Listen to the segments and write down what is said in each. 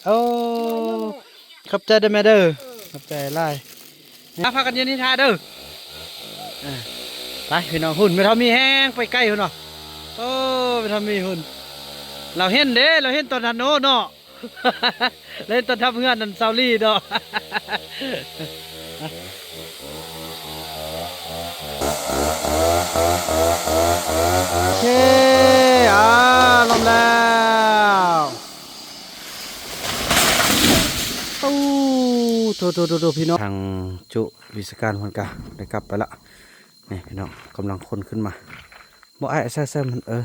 ໂອ້ ຂອບໃຈເດີແມ່ເດີ ຂອບໃຈຫຼາຍ. ມາພາກັນຢູ່ນີ້ຖ້າເດີ. ອ່າ ໄປພີ່ນ້ອງ ພຸ້ນແມ່ເຖົ້າມີແຮງໄປໄກພຸ້ນເນາະ. ໂອ້ ແມ່ເຖົ້າມີພຸ້ນ ລາວເຫັນເດ້ ລາວເຫັນຕອນຫັ້ນໂນເນາະ ລາວເຫັນຕອນທຳເຮືອນນັ້ນຊາວລີເນາະ. ໂອເຄ ອ່າ ລົມແລ້ວ. ໂອ້ ໂທໆໆໆ ພີ່ນ້ອງ ທາງຈຸວິຊາການເພິ່ນກະໄດ້ກັບໄປລະ. ນີ້ພີ່ນ້ອງ ກຳລັງຂົນຂຶ້ນມາ. ບໍ່ ອ້າຍ ໃສ່ ໃສ່ມັນ ເອີ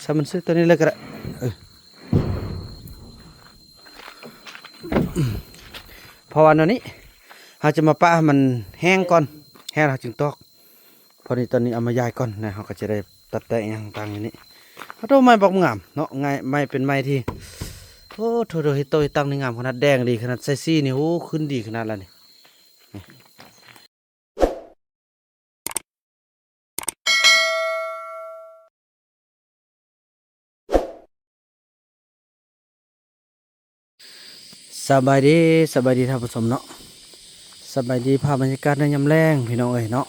ໃສ່ມັນຊື່ຕົວນີ້ເລີຍກໍໄດ້ ເອີ. ເພາະວ່າແນວນີ້ ເຮົາຈະມາປະໃຫ້ມັນແຫ້ງກ່ອນ ແຫ້ງແລ້ວເຮົາຈຶ່ງຕອກ. ພໍດີຕອນນີ້ເອົາມາຢາຍກ່ອນນະ ເຮົາກໍຈະໄດ້ຕັດແຕະຫຍັງຕ່າງຢູ່ນີ້. ໂອ້ໂຕ ໄມ້ບັກງາມເນາະ ໄມ້ ໄມ້ເປັນໄມ້ທີ່ ໂອ້ໂທ ເຮັດໂຕເຮັດຕັ່ງນີ້ງາມຂະໜາດ ແດງດີຂະໜາດ ໃສ່ສີນີ້ ໂອ້ ຂຶ້ນດີຂະໜາດລະນີ້. ສະບາຍດີ ສະບາຍດີທ່ານຜູ້ຊົມເນາະ ສະບາຍດີພາບບັນຍາກາດໃນຍາມແລງພີ່ນ້ອງເອີຍເນາະ.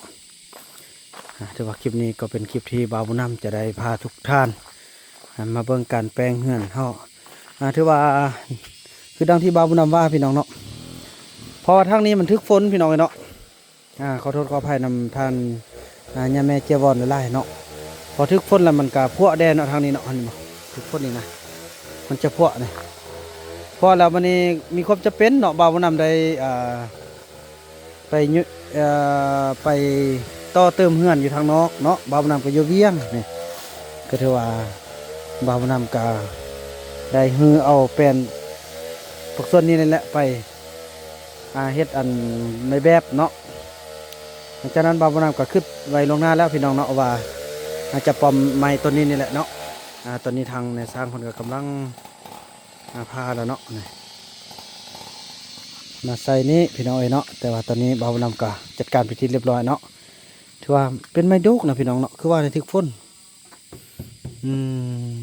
ອ່າ ຖືວ່າຄລິບນີ້ກໍເປັນຄລິບທີ່ບ່າວບຸນນຳຈະໄດ້ພາທຸກທ່ານ ອ່າ ມາເບິ່ງການແປງເຮືອນເຮົາ. ອ່າ ຖືວ່າຄືດັ່ງທີ່ບ່າວບຸນນຳວ່າພີ່ນ້ອງເນາະ ເພາະວ່າທາງນີ້ມັນຖືກຝົນພີ່ນ້ອງເອີຍເນາະ. ອ່າ ຂໍໂທດຂໍອະໄພນຳທ່ານ ອ່າ ຍ່າແມ່ເຈຍວອນຫຼາຍໆເນາະ ພໍຖືກຝົນແລ້ວມັນກະພົແດ່ເນາະ ທາງນີ້ເນາະ ເຫັນບໍ່ ຖືກຝົນນີ້ນະ ມັນຈະພົນີ້ ເພາະແລ້ວບັດນີ້ມີຄວາມຈຳເປັນເນາະ ບ່າວບຸນນຳໄດ້ ອ່າ ໄປ ເອີ ໄປຕໍ່ເຕີມເຮືອນຢູ່ທາງນອກເນາະ ບ່າວບຸນນຳກໍຢູ່ວຽງນີ້ ກໍຖືວ່າບ່າວບຸນນຳກໍໄດ້ຮື້ເອົາແປ້ນພາກສ່ວນນີ້ແຫຼະໄປ ອ່າ ເຮັດອັນໃນແບບເນາະ. ຫຼັງຈາກນັ້ນບ່າວບຸນນຳກໍຄິດໄວ້ລ່ວງໜ້າແລ້ວພີ່ນ້ອງເນາະ ວ່າອາດຈະປ້ອມໄມ້ຕົ້ນນີ້ນີ້ແຫຼະເນາະ. ອ່າ ຕອນນີ້ທາງນາຍຊ່າງເພິ່ນກໍກຳລັງ ອ່າ ຜ່າແລ້ວເນາະ ນີ້ ມາໃສ່ນີ້ພີ່ນ້ອງເອີຍເນາະ. ແຕ່ວ່າຕອນນີ້ບ່າວບຸນນຳກໍຈັດການເປັນທີ່ລຽບຮ້ອຍເນາະ ຖືວ່າເປັນໄມ້ດົກນະພີ່ນ້ອງເນາະ ຄືວ່າໄດ້ຖືກຝົນ. ອືມ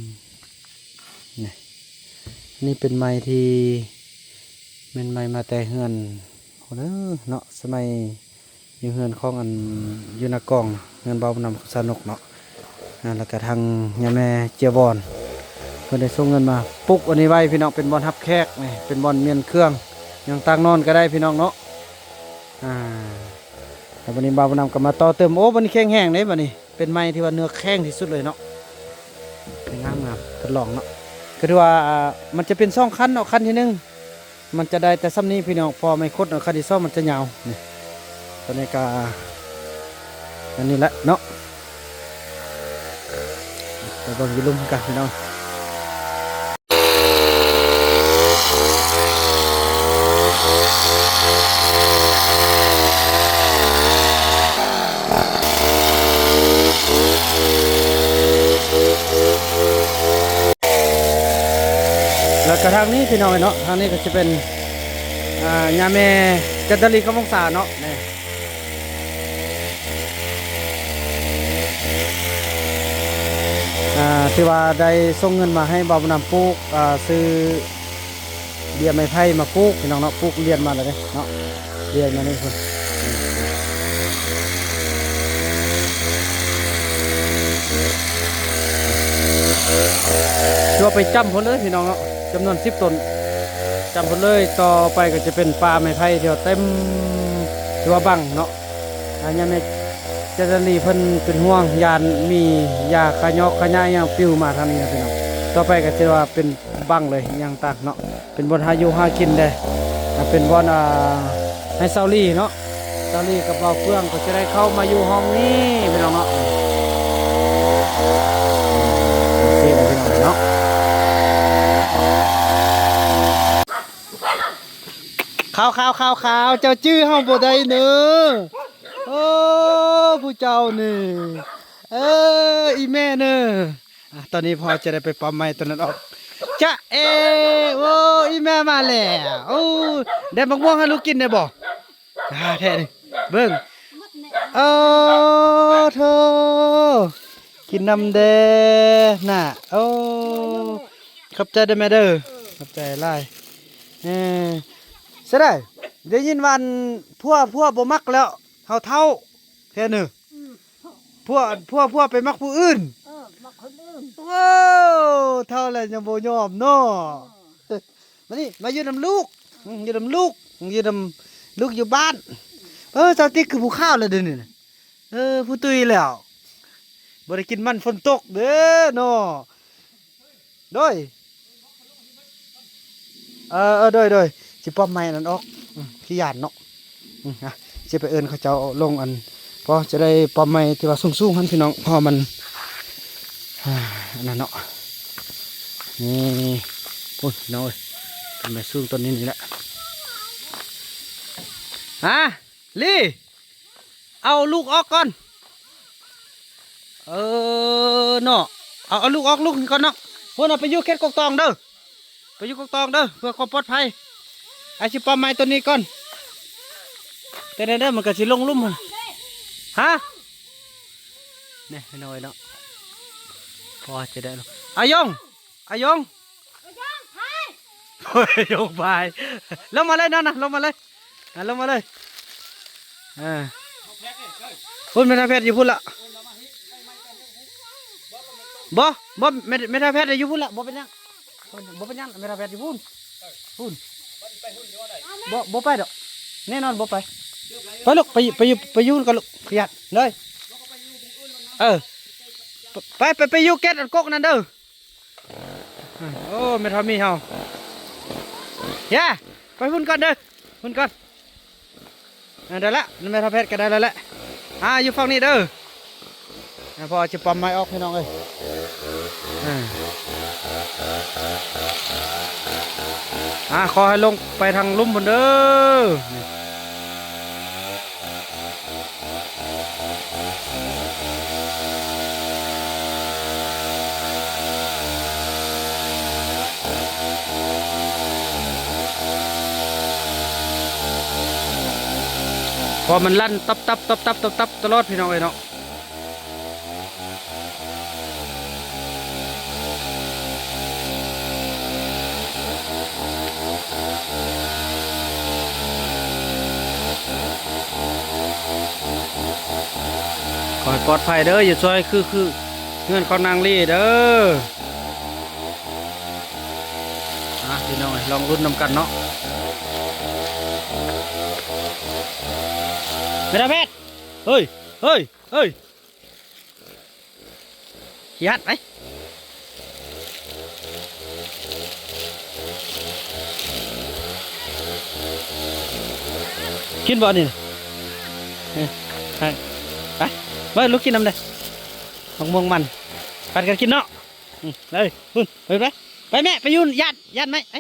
ນີ້ ນີ້ເປັນໄມ້ທີ່ ແມ່ນໄມ້ມາແຕ່ເຮືອນພຸ້ນເດີເນາະ ສະໄໝຢູ່ເຮືອນຂອງອັນ ຢູ່ນາກອງ ເຮືອນບ່າວບຸນນຳກັບສາວນົກເນາະ. ອ່າ ແລ້ວກະທາງຍາແມ່ເຈຍວອນ ເພິ່ນໄດ້ສົ່ງເງິນມາປຸກອັນນີ້ໄວ້ພີ່ນ້ອງ ເປັນບ່ອນຮັບແຂກ ນີ້ ເປັນບ່ອນມ້ຽນເຄື່ອງຫຍັງ ຕາງນອນກໍໄດ້ພີ່ນ້ອງເນາະ. ອ່າ ແລ້ວບັດນີ້ບ່າວບຸນນຳກໍມາຕໍ່ເຕີມ ໂອ້ ບັດນີ້ແຂງແຮງເດ້ ບັດນີ້ ເປັນໄມ້ທີ່ວ່າເນື້ອແຂງທີ່ສຸດເລີຍເນາະ ງາມໆ ທົດລອງເນາະ. ກໍຖືວ່າ ອ່າ ມັນຈະເປັນສອງຂັ້ນເນາະ ຂັ້ນທີໜຶ່ງມັນຈະໄດ້ແຕ່ສ່ຳນີ້ພີ່ນ້ອງ ເພາະວ່າໄມ້ຄົດເນາະ ຂັ້ນທີສອງມັນຈະຍາວ. ນີ້ ຕອນນີ້ກໍອັນນີ້ແຫຼະເນາະ ໄປເບິ່ງຢູ່ລຸ່ມກັນພີ່ນ້ອງ. ແລ້ວກະທາງນີ້ພີ່ນ້ອງເອີຍເນາະ ທາງນີ້ກໍຈະເປັນ ອ່າ ຍາແມ່ຈັນຕາລີຄຳວົງສາເນາະ ນີ້ ອ່າ ຖືວ່າໄດ້ສົ່ງເງິນມາໃຫ້ບ່າວບຸນນຳປູກ ອ່າ ຊື້ເບ້ຍໄມ້ໄຜ່ມາປູກພີ່ນ້ອງເນາະ ປູກລຽນມາແລ້ວເດ້ເນາະ ລຽນມານີ້ພຸ້ນ ຄືວ່າໄປຈ້ຳພຸ້ນເລີຍພີ່ນ້ອງເນາະ ຈຳນວນສິບຕົ້ນ ຈ້ຳພຸ້ນເລີຍ. ຕໍ່ໄປກໍຈະເປັນປ່າໄມ້ໄຜ່ທີ່ວ່າເຕັມ ຖືວ່າບັງເນາະ. ອາ ຍາແມ່ຈັນຕາລີເພິ່ນເປັນຫ່ວງ ຢ້ານມີຫຍ້າຂະຫຍອກຂະຫຍ້າຫຍັງປິວມາທາງນີ້ນະພີ່ນ້ອງ. ຕໍ່ໄປກໍຖືວ່າເປັນບັງເລີຍ ຫຍັງຕ່າງເນາະ ເປັນບ່ອນຫາຢູ່ຫາກິນເດ້ ອາ ເປັນບ່ອນ ອາ ໃຫ້ຊາວລີເນາະ ຊາວລີກັບບ່າວເຟືອງກໍຈະໄດ້ເຂົ້າມາຢູ່ຫ້ອງນີ້ພີ່ນ້ອງເນາະ. ໂອເຄເນາະ ພີ່ນ້ອງເນາະ. ຂາວໆໆໆ ເຈົ້າຈື່ເຮົາບໍ່ໄດ້ເນີ. ໂອ້ ຜູ້ເຈົ້ານີ້ ເອີ ອີ່ແມ່ເນີ. ອ່ະ ຕອນນີ້ພໍ່ຈະໄດ້ໄປປ້ຳໄມ້ຕົວນັ້ນອອກ. ຈະເອ ໂອ້ ອີ່ແມ່ມາແລ້ວ. ໂອ້ ໄດ້ໝາກມ່ວງໃຫ້ລູກກິນໄດ້ບໍ່? ອ່າ ແທ້ນີ້ ເບິ່ງ. ໂອ້ ໂທ ກິນນຳແດ່ນະ. ໂອ້ ຂອບໃຈເດີແມ່ເດີ. ເອີ ຂ ຂອບໃຈຫຼາຍ. ເອີ ສະໄດ໋ ໄດ້ຍິນວ່າອັນ ຜົວ ຜົວບໍ່ມັກແລ້ວ ເຮົາເຖົ້າແທ້ໜຶ. ອືມ ຜົວ ຜົວ ຜົວໄປມັກຜູ້ອື່ນ. ເອີ ມັກຄົນອື່ນ. ໂອ້ ເຖົ້າແລ້ວຍັງບໍ່ຍອມເນາະ. ເອີ ມານີ້ ມາຢູ່ນຳລູກ. ອືມ ຢູ່ນຳລູກ ຢູ່ນຳລູກຢູ່ບ້ານ. ເອີ ສາວຕິກຄືຜູ້ຂາວແລ້ວເດນີ້ນະ. ເອີ ຜູ້ຕຸ້ຍແລ້ວ ບໍ່ໄດ້ກິນມັນຝົນຕົກເດີເນາະ. ໂດຍ ເອີ ເອີ ໂດຍ ໂດຍ ຊິປ້ອມໄມ້ອັນນັ້ນອອກ. ອືມ ຂີ້ຢ້ານເນາະ. ອືມ ອ່ະ ຊິໄປເອີ້ນເຂົາເຈົ້າລົງອັນ ພໍຈະໄດ້ປ້ອມໄມ້ທີ່ວ່າສູງໆຫັ້ນພີ່ນ້ອງ ເພາະວ່າມັນ ອ່າ ອັນນັ້ນເນາະ. ນີ້ ພຸ້ນພີ່ນ້ອງເອີຍ ຕົ້ນໄມ້ສູງຕົ້ນນີ້ນີ້ແຫຼະ. ຮະ ລີ ເອົາລູກອອກກ່ອນ. ເອີເນາະ ເອົາ ເອົາລູກອອກລູກນີ້ກ່ອນເນາະ. ພຸ້ນ ເອົາໄປຢູ່ເຂດກົກຕອງເດີ ໄປຢູ່ກົກຕອງເດີ ເພື່ອຄວາມປອດໄພ. ອ້າຍຊິປ້ອມໄມ້ຕົ້ນນີ້ກ່ອນ ແຕ່ແນ່ເດີ ມັນກໍຊິລົງລຸ່ມຫັ້ນ. ຮະ ແນ່ ນ້ອຍເນາະ ພໍຈະໄດ້. ອາຍົງ ອາຍົງ ອາຍົງພາຍ ໂອ້ຍ ອາຍົງພາຍ. ລົງມາເລີຍເນາະນະ ລົງມາເລີຍ ອ່າ ລົງມາເລີຍ. ອ່າ ພຸ້ນ ແມ່ທັບແພດຢູ່ພຸ້ນລະ. ບໍ່ ບໍ່ ແມ່ ແມ່ທັບແພດຢູ່ພຸ້ນລະ ບໍ່ເປັນຫຍັງ ບໍ່ເປັນຫຍັງ ແມ່ທັບແພດຢູ່ພຸ້ນ ພຸ້ນ. ບໍ່ ບໍ່ໄປດອກ ແນ່ນອນບໍ່ໄປ. ໄປລູກ ໄປ ໄປຢູ່ ໄປຢູ່ພຸ້ນກ່ອນລູກ ຂະຫຍັນເລີຍ. ເອີ ໄປ ໄປ ໄປຢູ່ເຂດອັນກົກນັ້ນເດີ. ໂອ້ ແມ່ເຖົ້າມີເຮົາ ຢ່າ ໄປພຸ້ນກ່ອນເດີ ພຸ້ນກ່ອນ. ອ່າ ໄດ້ລະ ແມ່ເຖົ້າແພດກໍໄດ້ແລ້ວແຫຼະ. ອ່າ ຢູ່ຝັ່ງນີ້ເດີ ອ່າ ພໍຈະປ້ອມໄມ້ອອກ ພີ່ນ້ອງເອີຍ. ອ່າ ອ່າ ຂໍໃຫ້ລົງໄປທາງລຸ່ມພຸ້ນເດີ. ເພາະມັນລັ່ນຕັບໆໆໆຕະຫຼອດ ພີ່ນ້ອງເອີຍເນາະ. ຂໍໃຫ້ປອດໄພເດີ ຢູ່ຊ່ອຍຄື ຄືເຮືອນຂອງນາງລີເດີ. ອ່ະ ພີ່ນ້ອງເອີຍ ລອງລຸ້ນນຳກັນເນາະ. ແມ່ດາເພັດ ເຮີ້ຍ ເຮີ້ຍ ເຮີ້ຍ. ຂີ້ຮ້ານໄປ ກິນບໍ່ນີ້? ເອີ ໄປ ໄປ ມາລູກກິນນຳເດີ້ ໝາກມ່ວງມັນ ປັນກັນກິນເນາະ. ອືມ ເອີຍ ພຸ້ນ ໄປ ໄປ ໄປແມ່ ໄປຢູ່ຢ້ານ ຢ້ານໄມ້ ໄປ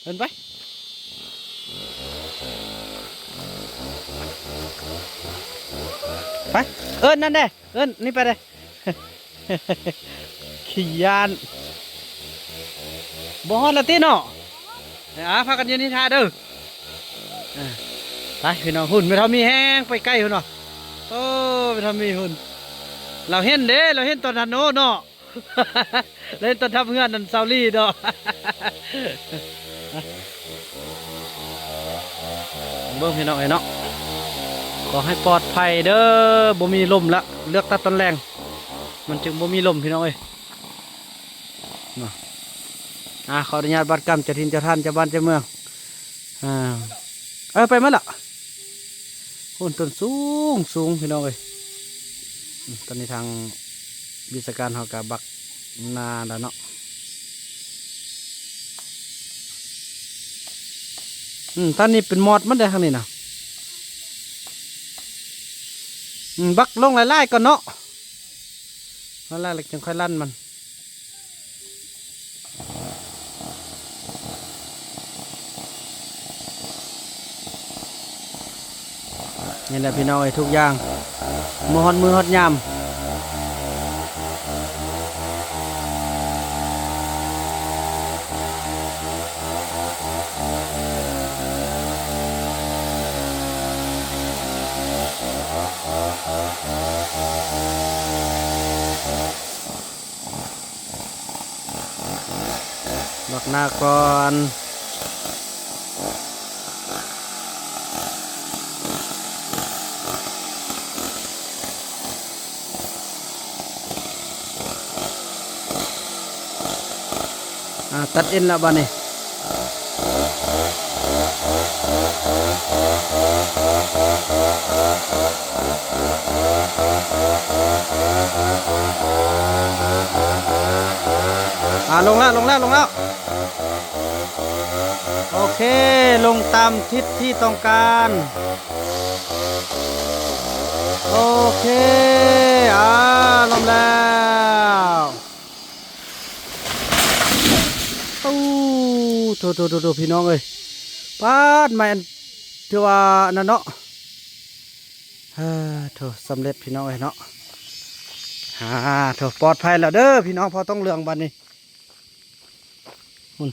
ເອີ້ນໄປ ໄປ ເອີ້ນນັ້ນເດ້ ເອີ້ນນີ້ໄປເດ້. ຂີ້ຢ້ານ ບໍ່ຮອດລະຕິເນາະ. ອ່າ ພາກັນຢູ່ນີ້ຖ້າເດີ້. ອ່າ ໄປພີ່ນ້ອງ ຫຸ່ນແມ່ເຖົ້າມີແຮງໄປໄກຫຸ່ນເນາະ. ໂອ້ ແມ່ເຖົ້າມີຫຸ່ນ ລາວເຫັນເດ້ ລາວເຫັນຕອນຫັ້ນໂນເນາະ. ເລີຍຕ້ອນຮັບເຮືອນນັ້ນຊາວລີເນາະ. ເບິ່ງພີ່ນ້ອງເອີຍເນາະ ຂໍໃຫ້ປອດໄພເດີ້ ບໍ່ມີລົມລະ ເລືອກຕັດຕອນແລງ ມັນຈຶ່ງບໍ່ມີລົມພີ່ນ້ອງເອີຍເນາະ. ອ່າ ຂໍອະນຸຍາດບາດກຳເຈົ້າຖິ່ນເຈົ້າຖານເຈົ້າບ້ານເຈົ້າເມືອງ. ອ່າ ເອີ ໄປໝົດລະ ໂອ້ ຕົ້ນສູງສູງພີ່ນ້ອງເອີຍ. ອືມ ຕອນນີ້ທາງວິຊາການເຮົາກະບັກໜ້າແລ້ວເນາະ. ອືມ ທາງນີ້ເປັນມອດມັນເດ້ ທາງນີ້ນະ. ອືມ ບັກລົງຫຼາຍໆກ່ອນເນາະ ຫຼາຍໆແລ້ວຈຶ່ງຄ່ອຍລັ່ນມັນ. ນີ້ແຫຼະພີ່ນ້ອງເອີຍ ທຸກຢ່າງ ມື້ຮອດມື້ຮອດຍາມ. ລັອ ນາກ່ອນ. ອ່າ ຕັດເອັນລະບາດນີ້. ອ່າ ລົງແລ້ວ ລົງແລ້ວ ລົງແລ້ວ. ໂອເຄ ລົງຕາມທິດທີ່ຕ້ອງການ. ໂອເຄ ອ່າ ລົງແລ້ວ. ໂອ້ ໂຖ ໂຖ ໂຖ ໂຖ ພີ່ນ້ອງເອີຍ ປາດ ໄມ້ອັນ ຖືວ່າອັນນັ້ນເນາະ. ເອີ ໂຖ ສຳເລັດພີ່ນ້ອງເອີຍເນາະ. ອ່າ ໂຖ ປອດໄພແລ້ວເດີພີ່ນ້ອງ ພໍຕ້ອງເຫຼືອງບາດນີ້. ພຸ້ນ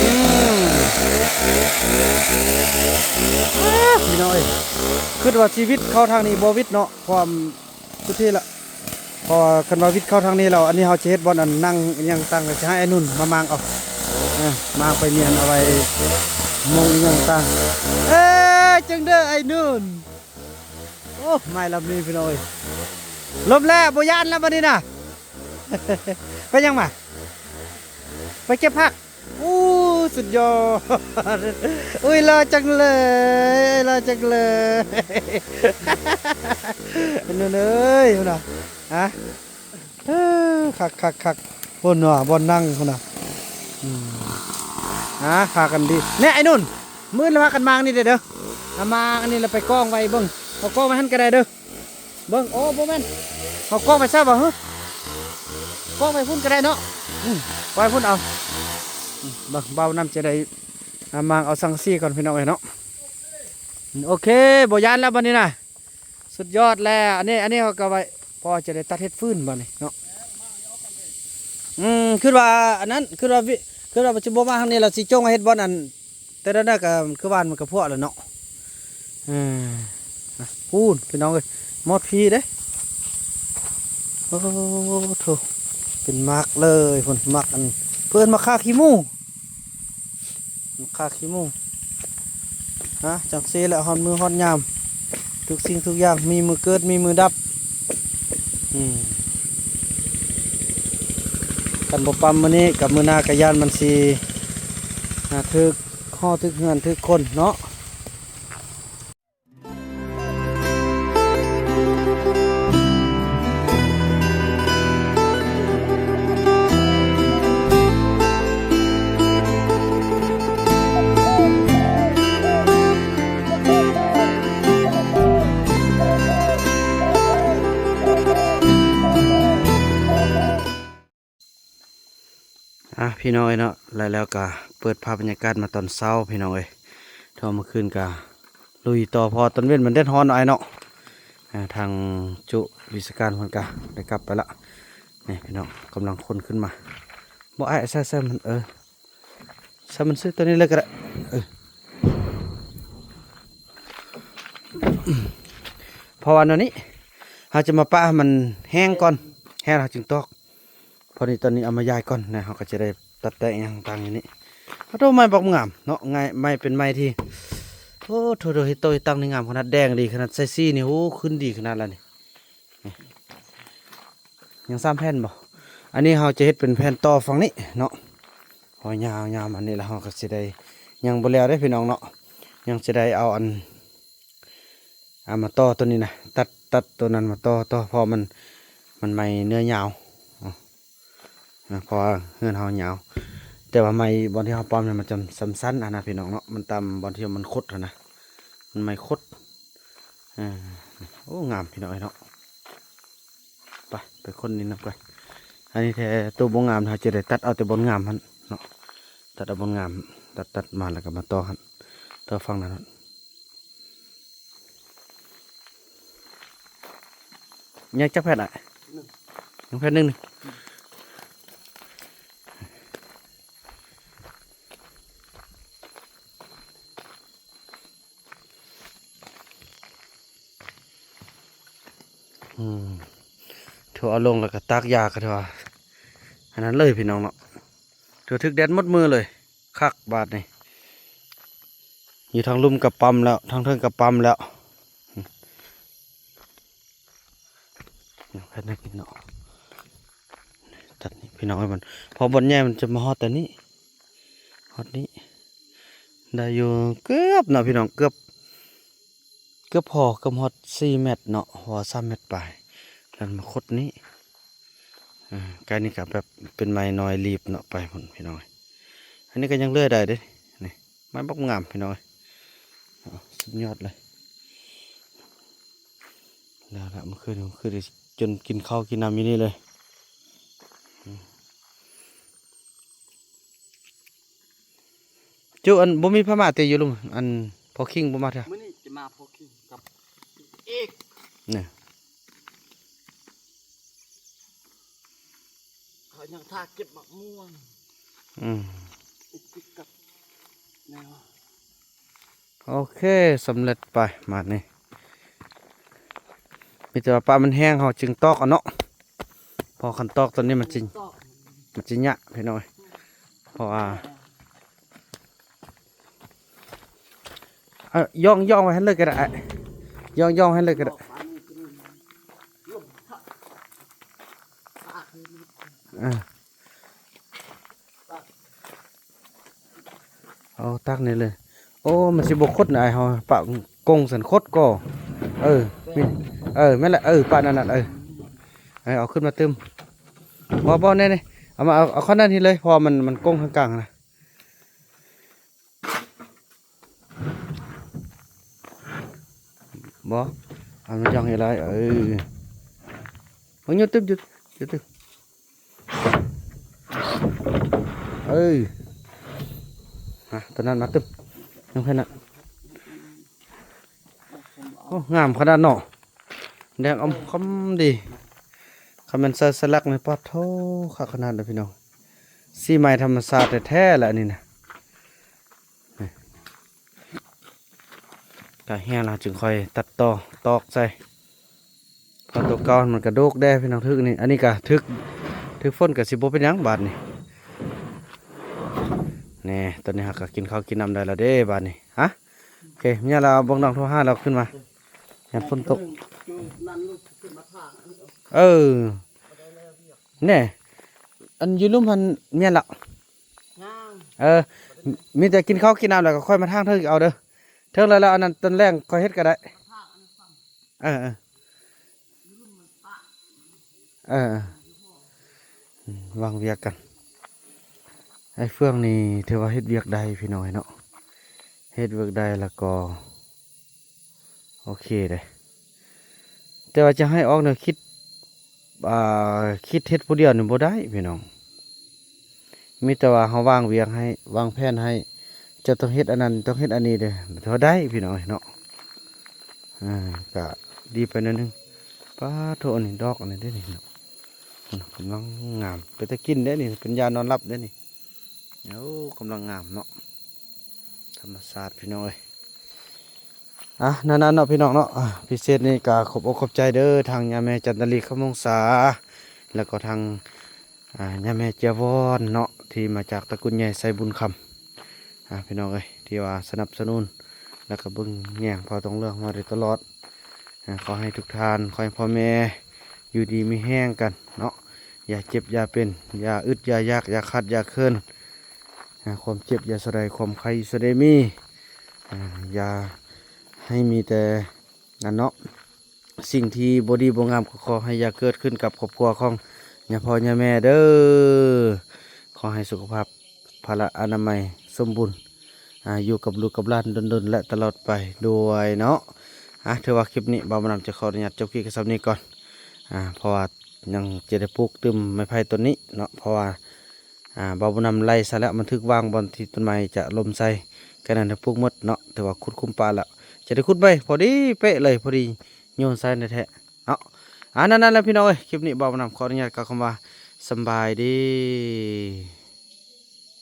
ອືມ ພີ່ນ້ອງເອີຍ ຄິດວ່າຊີວິດເຂົ້າທາງນີ້ບໍ່ວິດເນາະ ຄວາມ ສຸດທີ່ລະ ເພາະວ່າຄັນວ່າວິດເຂົ້າທາງນີ້ແລ້ວ ອັນນີ້ເຮົາຈະເຮັດບ່ອນອັນນັ່ງອີ່ຫຍັງຕ່າງ ກໍຈະໃຫ້ອ້າຍນຸ່ນມາມ້າງເອົາ ເອີ ມ້າງໄປມ້ຽນເອົາໄວ້ມຸງອີ່ຫຍັງຕ່າງ. ເອີ ຈັ່ງເດີອ້າຍນຸ່ນ. ໂອ້ ໄມ້ລຳນີ້ພີ່ນ້ອງເອີຍ ລົມແລ້ວ ບໍ່ຢ້ານແລ້ວບາດນີ້ນະ. ໄປຫຍັງມາ? ໄປເກັບຜັກ. ໂອ້ ສຸດຍອດ ໂອ້ຍ ຫຼໍ່ຈັງເລີຍ ຫຼໍ່ຈັງເລີຍ ເອີ ເອີຍ ພຸ້ນນະ ຮະ ເອີ ຄັກໆໆ ພຸ້ນວ່າ ບ່ອນນັ່ງພຸ້ນນະ. ອືມ ອ່າ ພາກັນດີ ແນ່ ໄອ້ນຸ່ນ ມື້ອື່ນລະພາກັນມານີ້ເດີ ເອົາມາອັນນີ້ລະໄປກອງໄວ້ເບິ່ງ ເອົາກອງໄວ້ຫັ້ນກໍໄດ້ເດີ. ເບິ່ງ ໂອ້ ບໍ່ແມ່ນ ເອົາກອງໄປໃສບໍ່ ຫື ກອງໄປພຸ້ນກໍໄດ້ເນາະ ອືມ ໄວ້ພຸ້ນເອົາ ອືມ ເບິ່ງ ເບົານຳຈະໄດ້ ອ່າ ມາງເອົາສັງກະສີກ່ອນພີ່ນ້ອງເອີຍເນາະ. ໂອເຄ ບໍ່ຢ້ານແລ້ວບາດນີ້ນະ ສຸດຍອດແລ້ວ. ອັນນີ້ ອັນນີ້ເຮົາກໍໄວ້ ພໍຈະໄດ້ຕັດເຮັດຟືນບາດນີ້ເນາະ. ອືມ ຄິດວ່າອັນນັ້ນ ຄິດວ່າ ຄິດວ່າຊິບໍ່ມາທາງນີ້ ລະຊິຈົ່ງເຮັດບ່ອນອັນ ແຕ່ລະນັ້ນກໍຄືວ່າມັນກໍພວກແຫຼະເນາະ ເອີ ນະ ພຸ້ນ ພີ່ນ້ອງເອີຍ ໝົດພີເດ້. ໂອ້ໂຖ ເປັນໝາກເລີຍພຸ້ນ ໝາກອັນ ເພິ່ນໝາກຄາຂີ້ໝູ ໝາກຄາຂີ້ໝູ ນະ ຈັ່ງຊີ້ແຫຼະ ຮອດມື້ຮອດຍາມ ທຸກສິ່ງທຸກຢ່າງມີມື້ເກີດ ມີມື້ດັບ. ອືມ ຄັນບໍ່ປ້ຳມື້ນີ້ ກັບມື້ໜ້າກໍຢ້ານມັນຊິ ອ່າ ຖືກຫໍຖືກເຮືອນຖືກຄົນເນາະ. ອ່າ ພີ່ນ້ອງເອີຍເນາະ ແລ້ວ ແລ້ວກະເປີດພາບບັນຍາກາດມາຕອນເຊົ້າພີ່ນ້ອງເອີຍ. ເທົ່າເມື່ອຄືນກະລຸຍຕໍ່ ເພາະວ່າຕອນເວັນມັນແດດຮ້ອນເນາະ ອ້າຍເນາະ. ອ່າ ທາງຈຸວິຊາການເພິ່ນກະໄດ້ກັບໄປລະ. ນີ້ພີ່ນ້ອງ ກຳລັງຂົນຂຶ້ນມາ. ບໍ່ ອ້າຍ ໃສ່ ໃສ່ມັນ ເອີ ໃສ່ມັນຊື່ຕົວນີ້ເລີຍກໍໄດ້ ເອີ ເພາະວ່າແນວນີ້ ເຮົາຈະມາປະໃຫ້ມັນແຫ້ງກ່ອນ ແຫ້ງແລ້ວເຮົາຈຶ່ງຕອກ. ພໍດີຕອນນີ້ເອົາມາຢາຍກ່ອນນະ ເຮົາກໍຈະໄດ້ຕັດແຕະຫຍັງຕ່າງຢູ່ນີ້. ໂອ້ໂຫ ໄມ້ບັກງາມເນາະ ໄມ້ ໄມ້ເປັນໄມ້ທີ່ ໂອ້ໂຖ ເຮັດໂຕເຮັດຕັ່ງນີ້ງາມຂະໜາດ ແດງດີຂະໜາດ ໃສ່ສີນີ້ ໂອ້ ຂຶ້ນດີຂະໜາດລະນີ້. ນີ້ ຍັງສາມແຜ່ນບໍ່? ອັນນີ້ເຮົາຈະເຮັດເປັນແຜ່ນຕໍ່ຝັ່ງນີ້ເນາະ ພໍຍາວໆ ອັນນີ້ລະເຮົາກໍຊິໄດ້ ຍັງບໍ່ແລ້ວເດ້ພີ່ນ້ອງເນາະ ຍັງຊິໄດ້ເອົາອັນ ເອົາມາຕໍ່ຕົວນີ້ນະ ຕັດ ຕັດຕົວນັ້ນມາຕໍ່ ຕໍ່ ເພາະມັນ ມັນໄມ້ເນື້ອຍາວ ເພາະວ່າເຮືອນເຮົາຍາວ ແຕ່ວ່າໄມ້ບ່ອນທີ່ເຮົາປ້ຳນີ້ ມັນຈະສັ້ນໆ ຫັ້ນນະພີ່ນ້ອງເນາະ ມັນຕາມບ່ອນທີ່ມັນຄົດຫັ້ນນະ ມັນໄມ້ຄົດ. ເອີ ໂອ້ ງາມພີ່ນ້ອງເອີຍເນາະ. ໄປ ໄປຂົນນີ້ນຳກັນ. ອັນນີ້ແທ້ໂຕບໍ່ງາມ ເຮົາຈະໄດ້ຕັດເອົາແຕ່ບ່ອນງາມຫັ້ນເນາະ ຕັດເອົາບ່ອນງາມ ຕັດ ຕັດມາແລ້ວກໍມາຕໍ່ຫັ້ນ ຕໍ່ຝັ່ງນັ້ນ. ຍັງຈັກແຜ່ນ ອ້າຍ? ຍັງແຜ່ນໜຶ່ງ. ອືມ ເທ ໂທເອົາລົງແລ້ວກໍຕາກຢາກໍຖືວ່າອັນນັ້ນເລີຍພີ່ນ້ອງເນາະ. ຖືວ່າຖືກແດດໝົດມື້ເລີຍ. ຄັກບາດນີ້. ຢູ່ທາງລຸ່ມກໍປຳແລ້ວ ທາງເທິງກໍປຳແລ້ວ. ເຮັດໃຫ້ເນາະ ຕັດນີ້ພີ່ນ້ອງເອີຍ. ມັນ ເພາະບ່ອນໃຫຍ່ມັນຈະມາຮອດແຕ່ນີ້ ຮອດນີ້ ໄດ້ຢູ່ເກືອບເນາະພີ່ນ້ອງ ເກືອບ ເກືອບພໍ ເກືອບຮອດສີ່ແມັດເນາະ ເພາະວ່າສາມແມັດປາຍ ແລ້ວມາຂົດນີ້. ເອີ ໃກ້ນີ້ກໍແບບເປັນໄມ້ນ້ອຍລີບເນາະ ໄປພຸ້ນພີ່ນ້ອງເອີຍ. ອັນນີ້ກໍຍັງເລື່ອຍໄດ້ເດ້ ນີ້ ໄມ້ບັກງາມພີ່ນ້ອງເອີຍ ເອົາ ສຸດຍອດເລີຍ. ແລ້ວລະ ມື້ຄືນ ມື້ຄືນຈົນກິນເຂົ້າກິນນ້ຳຢູ່ນີ້ເລີຍ. ຈຸ ອັນ ບໍ່ມີໃຜມາຕິຢູ່ລຸ່ມ ອັນ ພໍ່ຄິງບໍ່ມາເທື່ອ? ມື້ນີ້ຈະມາພໍ່ຄິງກັບເອກ ນີ້ ເຂົາຍັງຖ້າເກັບໝາກມ່ວງ. ອືມ ເອກກັບແນວ ໂອເຄ ສຳເລັດໄປບາດນີ້. ມີແຕ່ວ່າປາມັນແຫ້ງ ເຮົາຈຶ່ງຕອກເອົາເນາະ ເພາະຄັນຕອກຕອນນີ້ມັນຊິ ຕອກ ມັນຊິຍາກພີ່ນ້ອງເອີຍ ເພາະວ່າ ເອີ ຢ່ອງ ຢ່ອງໄວ້ຫັ້ນເລີຍກໍໄດ້ ອ່ະ ຢ່ອງ ຢ່ອງໄວ້ຫັ້ນເລີຍກໍໄດ້. ເອີ ເອົາຕັກນີ້ເລີຍ. ໂອ້ ມັນຊິບໍ່ຄົດນະ ອ້າຍເຮົາປະກົງຊັ້ນ ຄົດກໍ ເອີ ມີ ເອີ ແມ່ນແຫຼະ ເອີ ປະນັ້ນໆ ເອີ ເອີ ເອົາຂຶ້ນມາຕື່ມ. ບໍ່ ບໍ່ ແນ່ໆ ເອົາມາ ເອົາ ເອົາຂ້ອນນັ້ນນີ້ເລີຍ ເພາະວ່າມັນ ມັນກົງທາງກາງນະ. ບໍ່ ເອົາມັນຢ່ອງໃຫ້ຫຼາຍ ເອີ ເບິ່ງຢູ່ຕຶບ ຢູ່ ຢູ່ຕຶບ ເອີ ມາ ຕົວນັ້ນມາຕຶບ ຍັງແຄ່ນັ້ນ. ໂອ້ ງາມຂະໜາດເນາະ ແດງອຳຄຳດີ. ຄັນແມ່ນໃສ່ສະຫຼັກນີ້ ປາດໂທ້ ຄັກຂະໜາດເລີຍພີ່ນ້ອງ. ສີໄມ້ທຳມະຊາດແທ້ໆ ລະອັນນີ້ນະ. ນີ້ ກະແຫ້ງແລ້ວຈຶ່ງຄ່ອຍຕັດຕໍ່ຕອກໃສ່ ເພາະຕົວເກົ່າມັນກະໂດກແດ່ພີ່ນ້ອງ. ຖືກນີ້ ອັນນີ້ກະຖືກ ຖືກຝົນກະຊິບໍ່ເປັນຫຍັງບາດນີ້. ແນ່ ຕອນນີ້ເຮົາກະກິນເຂົ້າກິນນ້ຳໄດ້ແລ້ວເດ້ບາດນີ້. ຮະ ໂອເຄ ມີຫຍັງລະເບິ່ງນ້ອງໂທຫາລາວຂຶ້ນມາ ຢ້ານຝົນຕົກ. ເອີ ແນ່ ອັນຢູ່ລຸ່ມຫັ້ນແມ່ນລະ ເອີ ມີແຕ່ກິນເຂົ້າກິນນ້ຳແລ້ວກໍຄ່ອຍມາທາງເທິງເອົາເດີ. ເທິງແລ້ວ ແລ້ວອັນນັ້ນຕອນແລງຄ່ອຍເຮັດກໍໄດ້. ເອີ ເອີ ເອີ ເອີ ວາງວຽກກັນ. ໄອ້ເຟືອງນີ້ຖືວ່າເຮັດວຽກໄດ້ພີ່ນ້ອງເນາະ ເຮັດວຽກໄດ້ແລ້ວກໍໂອເຄເດ້. ແຕ່ວ່າຈະໃຫ້ອອກແນວຄິດ ອ່າ ຄິດເຮັດຜູ້ດຽວນີ້ບໍ່ໄດ້ພີ່ນ້ອງ. ມີແຕ່ວ່າເຮົາວາງວຽກໃຫ້ ວາງແຜນໃຫ້ ເຈົ້າຕ້ອງເຮັດອັນນັ້ນ ຕ້ອງເຮັດອັນນີ້ເດີ ເທົ່າໃດພີ່ນ້ອງເນາະ. ເອີ ກະດີໄປໜ້ອຍໜຶ່ງ. ປາໂທ້ ອັນນີ້ດອກອັນນີ້ເດ້ນີ້ເນາະ ກຳລັງງາມ ເປັນຕາກິນເດ້ນີ້ ເປັນຢານອນຫຼັບເດ້ນີ້. ໂອ້ ກຳລັງງາມເນາະ ທຳມະຊາດພີ່ນ້ອງເອີຍ. ອ່ະ ນັ້ນໆ ເນາະພີ່ນ້ອງເນາະ ອ່າ ພິເສດນີ້ກະຂອບອົກຂອບໃຈເດີ ທາງຍາແມ່ຈັນຕາລີ ຄຳວົງສາ ແລ້ວກໍທາງ ອ່າ ຍາແມ່ເຈຍວອນເນາະ ທີ່ມາຈາກຕະກຸນໃຫຍ່ໄຊບຸນຄຳ ອ່າ ພີ່ນ້ອງເອີຍ ທີ່ວ່າສະໜັບສະໜູນ ແລ້ວກໍເບິ່ງແຍງພໍ່ທອງເຫຼືອງມາໂດຍຕະຫຼອດ. ອ່າ ຂໍໃຫ້ທຸກທ່ານ ຂໍໃຫ້ພໍ່ແມ່ຢູ່ດີມີແຮງກັນເນາະ ຢ່າເຈັບຢ່າເປັນ ຢ່າອຶດຢ່າຢາກ ຢ່າຂາດຢ່າເຂີນ. ອ່າ ຄວາມເຈັບຢ່າສະໄດ ຄວາມໄຂ້ສະໄດມີ ອ່າ ຢ່າໃຫ້ມີແຕ່ນັ້ນເນາະ ສິ່ງທີ່ບໍ່ດີບໍ່ງາມກໍຂໍໃຫ້ຢ່າເກີດຂຶ້ນກັບຄອບຄົວຂອງຍາພໍ່ຍາແມ່ເດີ. ຂໍໃຫ້ສຸຂະພາບພະລະອະນາໄມສົມບູນ ອ່າ ຢູ່ກັບລູກກັບຫຼານດົນໆ ແລະ ຕະຫຼອດໄປດ້ວຍເນາະ. ອ່າ ຖືວ່າຄລິບນີ້ບ່າວບຸນນຳຈະຂໍອະນຸຍາດຈົບຄລິບກັນສ່ຳນີ້ກ່ອນ ອ່າ ເພາະວ່າຍັງຈະໄດ້ປູກຕື່ມໄມ້ໄຜ່ຕົ້ນນີ້ເນາະ ເພາະວ່າ ອ່າ ບ່າວບຸນນຳໄລ່ຊະແລ້ວ ມັນຖືກວາງບ່ອນທີ່ຕົ້ນໄມ້ຈະລົ້ມໃສ່ ກະນັ້ນໄດ້ປູກໝົດເນາະ. ຖືວ່າຂຸດຂຸມປະແລ້ວ ຈະໄດ້ຂຸດໃໝ່ ພໍດີເປະເລີຍ ພໍດີໂຍນໃສ່ແທ້ໆ ເນາະ. ອ່າ ນັ້ນໆ ແຫຼະພີ່ນ້ອງເອີຍ ຄລິບນີ້ບ່າວບຸນນຳຂໍອະນຸຍາດກ່າວຄຳວ່າສຳບາຍດີ.